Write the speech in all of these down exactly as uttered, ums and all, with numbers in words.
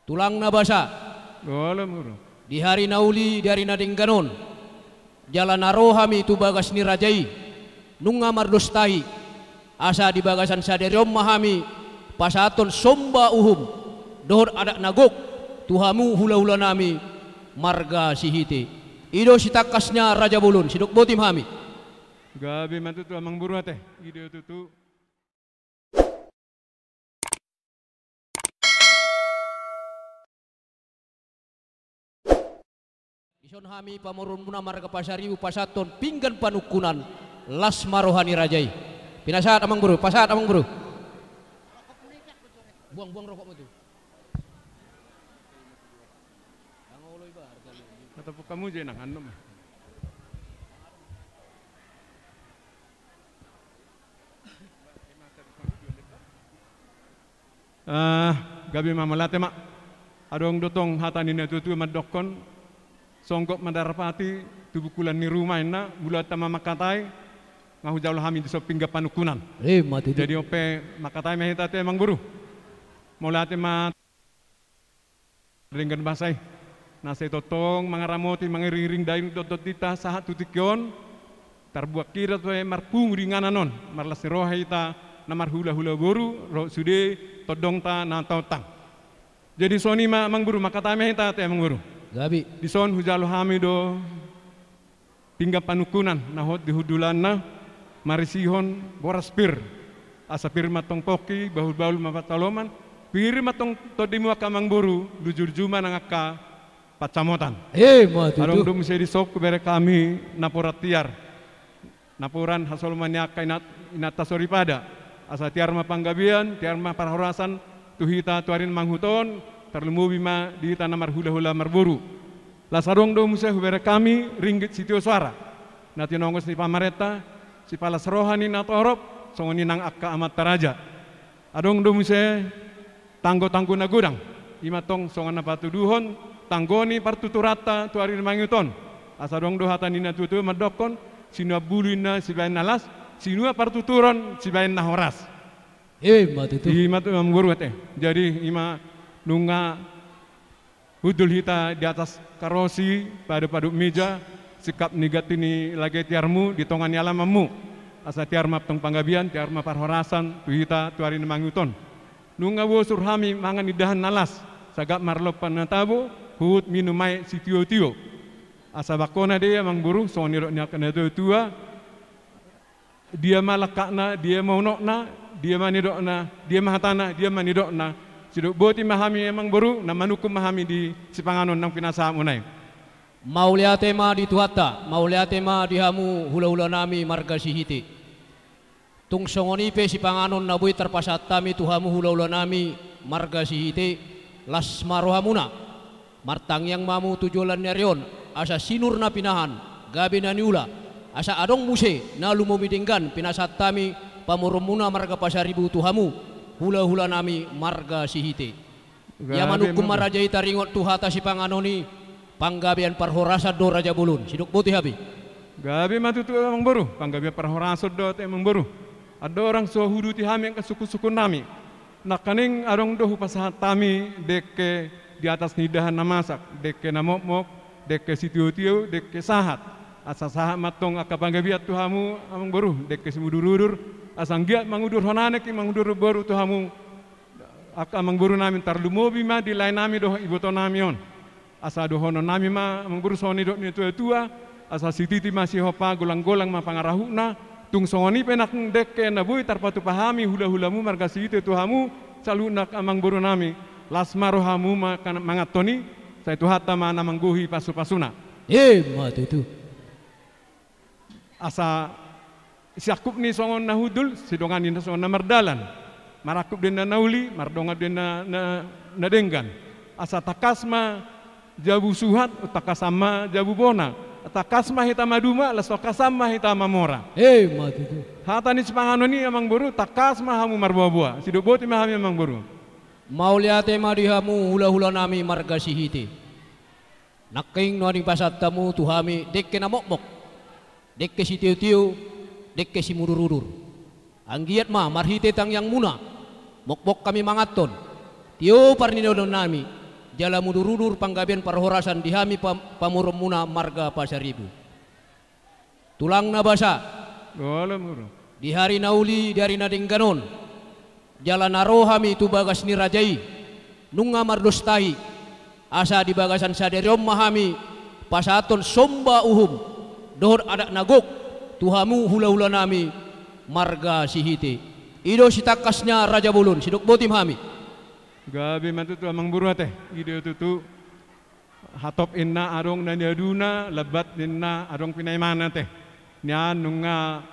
Tulang na basa. Di hari na uli, di ari na denggan on, jala na ro hami tu bagas ni raja i, nunga mardos tahi, asa di bagasan sadari on ma hami pasahathon somba uhum dohot adat na gok tu hamu hulahulanami marga Sihite. I do sitangkasna, raja bolon, sidok boti ma hami. Gabe ma tutu, amangboru, ate. I do tutu. Dison hami pamoruonmuna marga Pasaribu pasahathon pinggan panungkunan, las ma roha ni raja i. Pinasahat, amangboru, pasahat, amangboru. Buang, buang rokokmu tu. Kata buka muje nang anu. Ah, gabe ma, mauliate ma. Adong do tong hata ni natuatua mandokkon, songgop ma darpati tu bungkulan ni ruma, inna, mulaanta ma mangkatai, nga hujalo hami dison pinggan panungkunan. Jadi on pe mangkatai ma hita, ate, amangboru. Mauliate ma. Denggan basa i, na sai tongtong mangaramoti, mangiringiring daimu dohot tondinta sahat tu tingki on, tarbuat hita dope marpungu di inganan on, marlas ni roha hita na marhulahula boru dohot sude tondongta na taontang. Jadi songon i ma, amangboru, mangkatai ma hita, ate, amangboru. Gabe. Dison hujalo hami do pinggan panungkunan na hot di hundulanna, marisihon boras pir, asa pir ma tong pongki, bahulbahul ma pansalongan, pir ma tong tondimu angka amangboru, lujuluju ma nang angka pansamotan. Ima tutu. Adong do muse dison hubereng hami napuran tiar, napuran hasoloman ni angka inat, inanta soripada, asa tiar ma panggabean, tiar ma parhorasan tu hita tu ari na mangihut on, tarlumobi ma di hita na marhulahula marboru. Laos adong do muse hubereng hami ringgit sitio soara, na tinongos ni pamarenta, sipalas roha ni na torop, songon i nang angka amanta raja. Adong do muse tanggotanggo na godang, ima tong songon na patuduhon tanggo ni partuturanta tu ari na mangihut on. Asa adong do hata ni natuatua mandokkon, sinuan bulu inna sibahen na las, sinuan partuturon sibahen na horas. Ima tutu. Ima tutu, amangboru, ate. Jadi ima nunga hundul hita di atas karosi, padup-padup meja, singkap ni ganti ni lage tiarmu di tonga ni alamanmu. Asa tiar ma tong panggabean, tiar ma parhorasan tu hita tu ari na mangihut on. Nunga bosur hami mangan indahan na las, sagat marlompan na tabo, huhut minum aek sitiotio. Asa bangkona do, amangboru, songon nidok ni angka natuatua, dia ma langkatna, dia ma unokna, dia ma nidokna, dia ma hatana, dia ma nidokna. Sidok boti ma hami, amangboru, na manungkun ma hami di sipanganon na pinasahatmuna i. Mauliate ma di Tuhanta, mauliate ma di hamu hulahulanami marga Sihite. Tung songon i pe sipanganon na boi tarpasahat hami tu hamu hulahulanami marga Sihite, las ma rohamuna. Martangiang ma hamu tu joloan ni ari on, asa sinur na pinahan, gabe na niula, asa adong muse na lumobi denggan pinasahat hami pamoruonmuna marga Pasaribu tu hamu hulahulanami marga Sihite. Ia manungkun ma raja i taringot tu hata sipanganon i, panggabean parhorasan do, raja bolon, sidok boti hami. Gabe ma tutu, amangboru, panggabean parhorasan do, ate, amangboru. Andorang so huuduti hami angka sungkunsungkunnami, nangkaning adong do hupasahat hami dengke di atas ni indahan na masak, dengke na mokmok, dengke sitiotio, dengke sahat. Asa sahat ma tong angka panggabean tu hamu, amangboru, dengke simudurudur, asa anggiat mangudurhon anak i, mangudurhon boru tu hamu angka amangborunami, tarlumobi ma di laenami dohot ibotonami on. Asa dohononnami ma, amangboru, songon nidok ni natuatua, asa sititi ma sihompa, golanggolang ma pangarahutna. Tung songon i pe nang dengke na boi tarpatupa hami hulahulamu marga Sihite tu hamu saluhutna, amangborunami, las ma rohamu ma manganhon i, sai Tuhanta ma na manggohi pasupasuna. Ima tutu. Asa siangkup ni songon na hundul, sidongan ni na songon na mardalan. Marangkup do inna na uli, mardongan do inna na, na denggan. Asa tangkas ma jabu suhat, tangkasan ma jabu bona. Tangkas ma hita maduma, laos tangkasan ma hita mamora. Ima tutu. Hata ni sipanganon i, amangboru, tangkas ma hamu marboaboa. Sidok boti ma hami, amangboru. Mauliate ma di hamu hulahulanami marga Sihite. Nangkaning nuaeng dipasahat hamu tu hami dengke na mokmok, dengke sitiotio, dengke simudurudur. Anggiat ma marhite tangiangmuna, mokmok hami manganhon, tio parninaldoannami, jala mudurudur panggabean parhorasan di hami pam-, pamoruonmuna marga Pasaribu. Tulang na basa. Olo, muru. Di hari na uli, di hari na denggan on, jala na ro hami tu bagas ni raja i, nunga mardos tahi, asa di bagasan sadari on ma hami pasahathon somba uhum dohot adat na gok tu hamu hulahulanami marga Sihite. I do sitangkasna, Raja Bolon, sidok boti ma hami. Gabe ma tutu, Amangboru, ate. I do tutu. Hatop ninna adong na niaduna, lambat ninna adong pinaimana, ate. Nian nunga,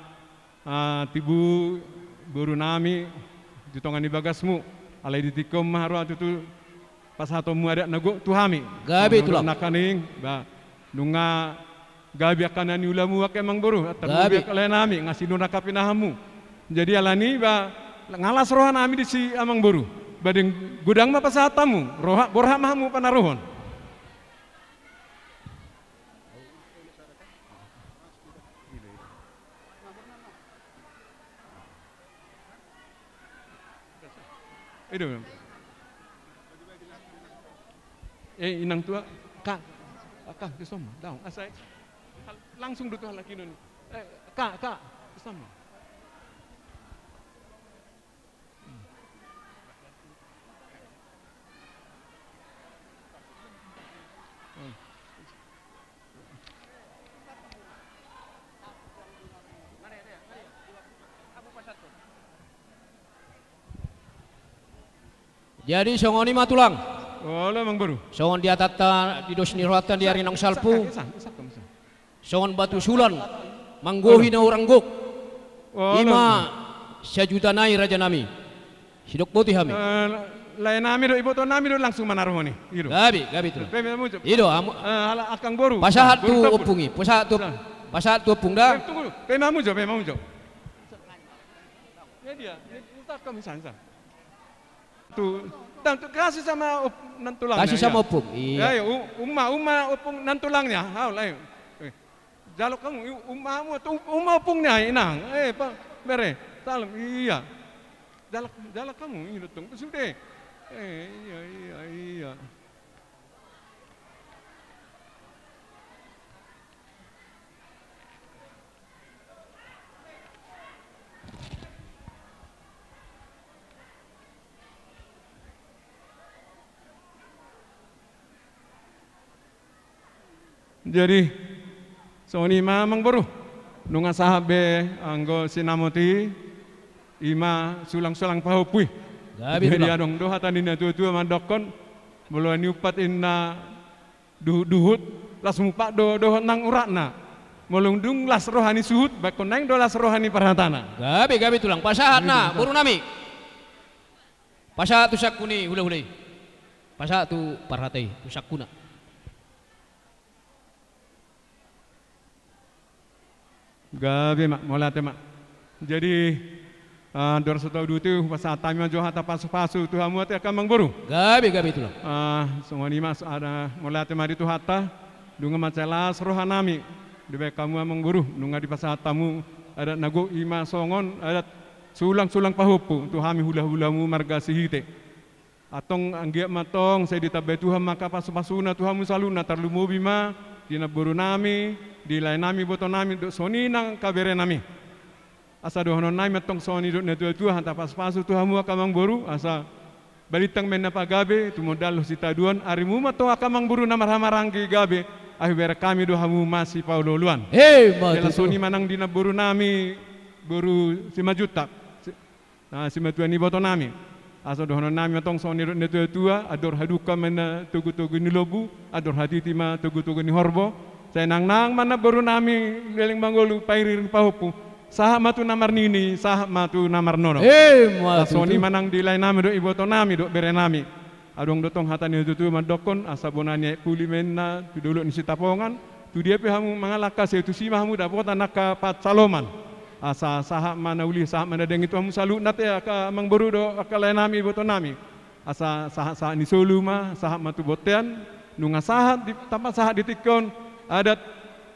ah, tibu borunami di tonga ni bagasmu. Alai di tingki on ma haroa tutu pasahatonmu adat na gok tu hami. Gabe, Tulang. Nangkaning, ba, nunga gabe angka na niulamu, angka Amangboru, gabe. Angka laenami, nga sinur angka pinahanmu. Jadi alani, ba, nga las rohanami disi, Amangboru. Ba deng godang ma pasahatanmu, roha, borhat ma hamu panaruhon. Ido. Eh, inang tua, Kak, Kak, ke sono, daong, asa, langsung do tu halak i noni. Eh, Kak, Kak, ke sono. Jadi songon i ma, Tulang. Olo, Amangboru. Songon di hatanta, di dos ni rohanta di ari naung salpu. Isa, isa, isa, isa. Songon batu sulan manggohi na hurang gok. Olo. I ma sajuta nai, rajanami. Sidok boti hami. Eh, laenami do, ibotonami do langsung manaruhon i. Ido. Gabe, gabe, Tulang. Pe, pe, muncul. Ido, amu-, eh, ala, angka Amangboru. Pasahat tu ompung i, pasahat tu, pasahat tu ompung da. Eh, tunggu. Pe, mamujo, pe, mamujo. Ya dia, ya, utak kami sansa. Tu, dan tu, kasih sama op-, nantulangnya, kasih sama, ya. Ompung, iya. Ya, ya, u-, uma, uma ompung nantulangnya. Haul, ayo. Eh, jalok hamu, i-, umamu atau um-, uma ompungnya, inang. Eh, Pak, bere, salam, iya. Jalok, jalok hamu, ini tong, sudah. Eh, iya, iya, iya. Jadi, songon i ma, Amangboru. Nunga sahat be anggo sinamot i, i ma sulang-sulang pahompu i. Gabe, Tulang. Jadi adong do hata ni natuatua mandokkon, molo niumpat inna duhutduhut, las mumpat do dohot nang uratna. Molo dung las roha ni suhut, bakkon naeng do las roha ni parhatana. Gabe, gabe, Tulang. Pasahat na, borunami. Pasahat tu sangku ni hulahula i. Pasahat tu parhata i, tu sangkuna. Gabe ma, mauliate ma. Jadi, ah, andor so tau dua tu, hupasahat hami ma jo hata pasupasu tu hamu, ate, angka Amangboru. Gabe, gabe, Tulang. Ah, songon i ma, so, ada, mauliate ma di Tuhanta, nunga mansai las rohanami dibahen hamu, Amangboru, nunga dipasahat hamu adat na gok, i ma songon adat sulang-sulang pahompu tu hami hulahulamu marga Sihite. Antong anggiat ma antong sai ditambai Tuhan ma angka pasupasuna tu hamu saluhutna, tarlumobi ma di namborunami, di laenami, ibotonami, dohot songon i nang angka berenami. Asa dohononnami ma antong songon nidok ni natuatua, hata pasupasu tu hamu angka Amangboru, asa balintang ma inna pagabe, tumundalhon sitadoan, arimu ma antong angka Amangboru na marhahamaranggi gabe, ai hubereng hami do hamu masipaolooloan. Emma tutu. Jala songon i ma nang di namborunami, boru Simanjuntak. Si-, ah, simatua ni ibotonami. Asa dohononnami ma antong songon nidok ni natuatua, andor hadungka ma inna togutogu ni lombu, andor hatiti ma togutogu ni horbo. Sai nangnang ma namborunami leleng mangolu, pairingiring pahompu. Sahat ma tu na marnini, sahat ma tu na marnono. Emma tutu. Asa songon i ma nang di laenami dohot ibotonami dohot berenami. Adong do tong hata ni natuatua mandokkon, asa bona ni aek puli ma inna tu dolok ni Sitapongan, tu dia pe hamu mangalangka, sai tusi ma hamu dapotan angka pansaloman. Asa sahat ma na uli, sahat ma na denggan tu hamu saluhutna, ate, angka Amangboru dohot angka laenami, ibotonami. Asa sahatsahat ni solu ma, sahat ma tu bontean, nunga sahat di, tamba sahat di tingki on, adat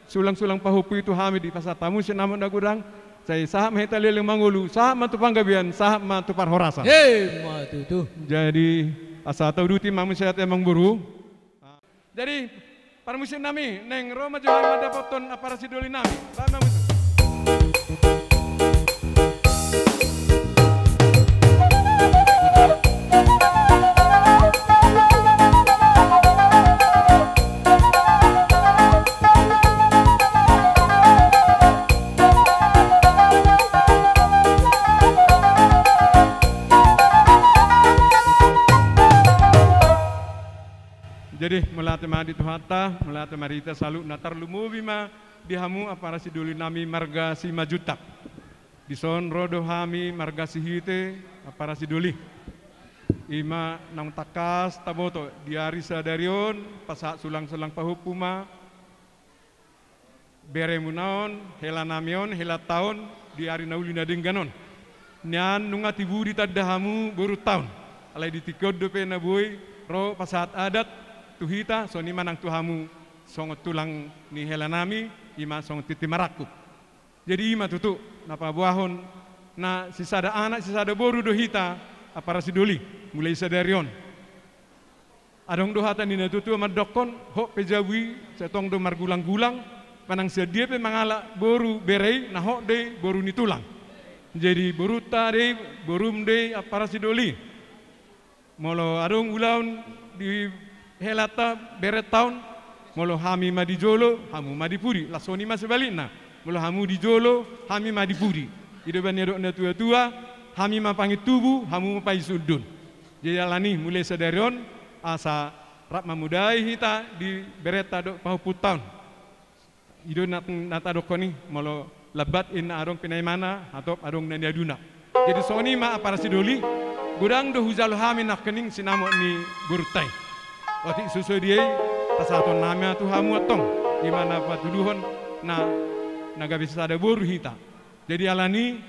sulang-sulang pahompu i tu hami dipasahat hamu sinamot na godang, sai sahat ma hita leleng mangolu, sahat ma tu panggabean, sahat ma tu parhorasan. Emma tutu. Jadi, Asa tauduti ma muse ate amangboru. Jadi, parmusik nami, naeng ro ma jo hami mandapothon aparasi doli nami. Baen ma muse. Jadi, mauliate ma di Tuhanta, mauliate ma di hita saluhutna, tarlumobi ma di hamu aparasi doli nami marga Simanjuntak. Dison ro do hami marga Sihite, aparasi doli. I ma naung tangkas taboto di ari sadari on, pasahat sulang-sulang pahompu ma beremuna on, hela nami on, helanta on, di ari na uli na denggan on. Nian nunga tibu ditanda hamu borunta on. Alai di tingki on dope na boi ro pasahat adat tu hita, songon i ma nang tu hamu songon tulang ni hela nami, i ma songon tintin marangkup. Jadi i ma tutu na paboahon na sisada anak, sisada boru do hita, aparasi doli, mulai sadari on. Adong do hata ni natuatua mandokkon, hot pe jabu i, sai tong do margulang-gulang, manang sian dia pe mangalap boru bere i, na hot do i boru ni tulang. Jadi borunta do i, borum do i, aparasi doli. Molo adong ulaon di helanta berenta on, molo hami ma di jolo, hamu ma di pudi, laos songon i ma sebalikna. Molo hamu di jolo, hami ma di pudi. I do umbahen na didok natuatua, hami ma pangintubu, hamu ma pangisundun. Jadi alani i mulai sadari on, asa rap mamodai hita di berenta dohot pahompunta on. I do na, na tadokkon i, molo lambat inna adong pinaimana, hatop adong na niaduna. Jadi songon i ma aparasi doli, godang do hujalo hami nangkining sinamot ni borunta i. Otik so sadia i, pasahaton nami ma tu hamu antong, i ma na patuduhon na, na gabe sisada boru hita. Jadi alani i,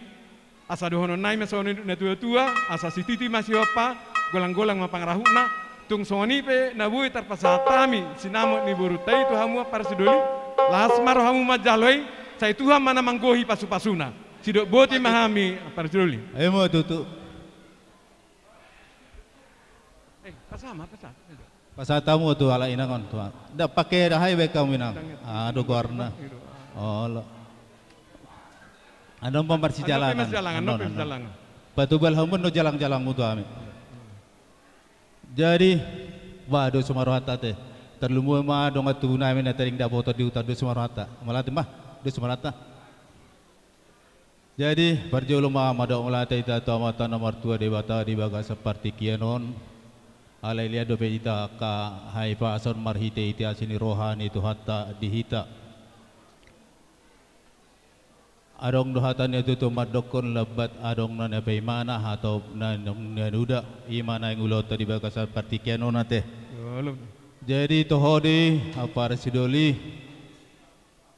asa dohonon nami ma songon na didok natuatua, asa sititi ma sihompa, golang-golang ma pangarahutna, tung songon i pe na boi tarpasahat hami sinamot ni borunta i tu hamu aparasi doli, las ma rohamu manjalo i, sai Tuhan ma na manggohi pasupasuna. Sidok boti ma hami aparasi doli. Ima tutu. Eh, pasahat ma, pasahat. Pasahat hamu tu halak inang on, tu. Nda pake dahai baen hamu inang. Ado goarna. Olo. Adong pe marsijalangan. Adong pe marsijalangan, adong pe marsijalangan. Patubal hamu do jalang-jalangmu tu hami. Jadi, bah, dos ma rohanta ate. Tarlumobi ma dongan tubu nami na tading dapotan di huta, dos ma rohanta. Mauliate ma, dos ma rohanta. Jadi, parjolo ma mandok mauliate hita tu Amanta na martua Debata di bagasan partingkian on. Alai lean dope hita angka hahipason marhite-hite asi ni roha ni Tuhanta di hita. Adong do hata ni natuatua mandokkon lambat adong na nipaimana, hatop na nianuda, i ma naeng ulaonta di bagasan partingkian on ate. Jadi toho do i, aparasi doli.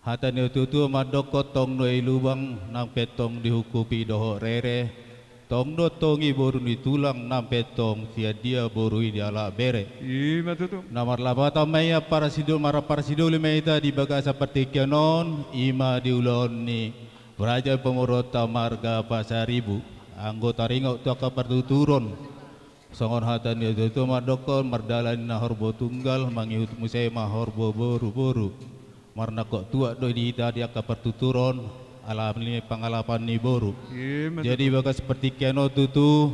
Hata ni natuatua mandokkon tong do i lubang nang pe tong dihungkupi dohot rere, tong do tong i boru ni tulang nang pe tong sian dia boru i dialap bere. I ma tutu. Na marlapatan ma i aparasi do-, marparasi doli ma hita di bagasan partingkian on, i ma di ulaon ni raja pamoruonta marga Pasaribu, anggo taringot tu angka partuturon. Songon hata ni natuatua mandokkon, mardalan na horbo tunggal, mangihut muse ma horbo boruboru. Marnangkok tuak do di hita di angka partuturon, alani pangalapan ni boru. Jadi bagas partingkian on tutu,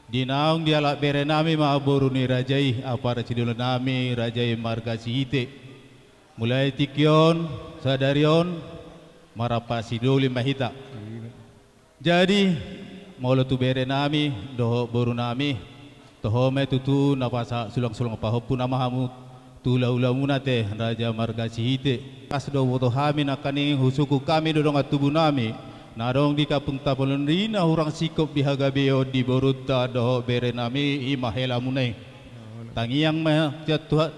di naung dialap bere nami ma boru ni raja i, aparasi doli nami raja i marga Sihite. Mulai tingki on, sadari on, marparasi doli ma hita. Jadi, molo tu bere nami, dohot boru nami, toho ma i tutu na pasahat sulang-sulang pahompu nama hamu, tu hula-hulamuna ate, raja marga Sihite. Pas do boto hami nangkaning husungkun hami do dongan tubu nami, na adong di kampung Tapanuli na hurang singkop di hagabeon di borunta dohot bere nami, i ma helamuna i. Tangiang ma,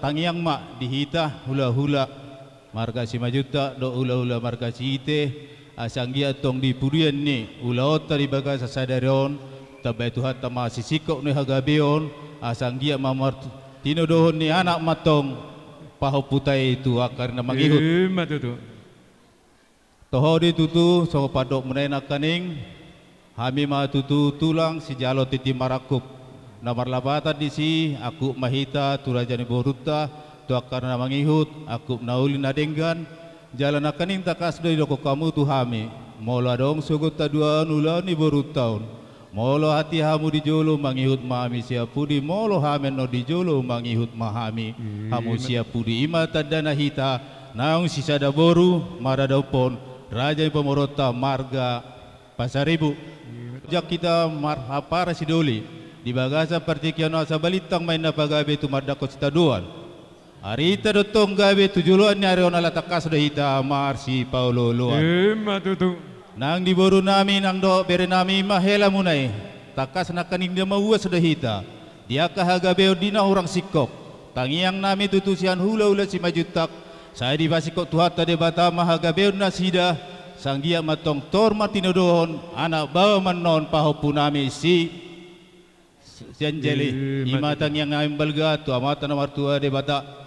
tangiang ma di hita, hula-hula. Marga Simanjuntak dohot hula-hula marga Sihite, asa anggiat tong di pudian ni ulaonta di bagasan sadari on, tambai Tuhanta ma sisingkop ni hagabeon, asa anggiat ma martinodohon ni anak ma tong pahomputa i tu angka ari na mangihut. I ma tutu. Toho do i tutu, songon pandokmuna i nangkaning, hami ma tutu tulang sijalo tintin marangkup. Na marlapatan disi, angkup ma hita tu raja ni borunta, tu angka na mangihut, angkup na uli na denggan, jala nangkaning tangkas do didokkon hamu tu hami. Molo adong sogot haduan ulaon ni borunta on, molo hatiha hamu di jolo, mangihut ma hami sian pudi, molo hami annon di jolo, mangihut ma hami. Hamu sian pudi, i ma tandana hita naung sisada boru maradophon raja ni pamoruonta marga Pasaribu. Jala hita marhampara sidoli di bagasan partingkian on, asa balintang ma inna pagabe tumandangkon sitadoan. Ari hita do tong gabe tu joloan ni ari on, ala tangkas do hita marsipaolooloan. I ma tutu. Nang di boru nami nang dohot bere nami, i ma hela muna i. Tangkas nangkaning na mauas do hita di angka hagabeon di na hurang singkop. Tangiang nami tutu sian hulahula Simanjuntak, sai dipasingkop Tuhanta Debata ma hagabeon nasida, sai anggiat ma tong tor martinodohon anak baoa ma annon pahompu nami si Sianjali. I ma tangiang nami balga tu Amanta na martua Debata.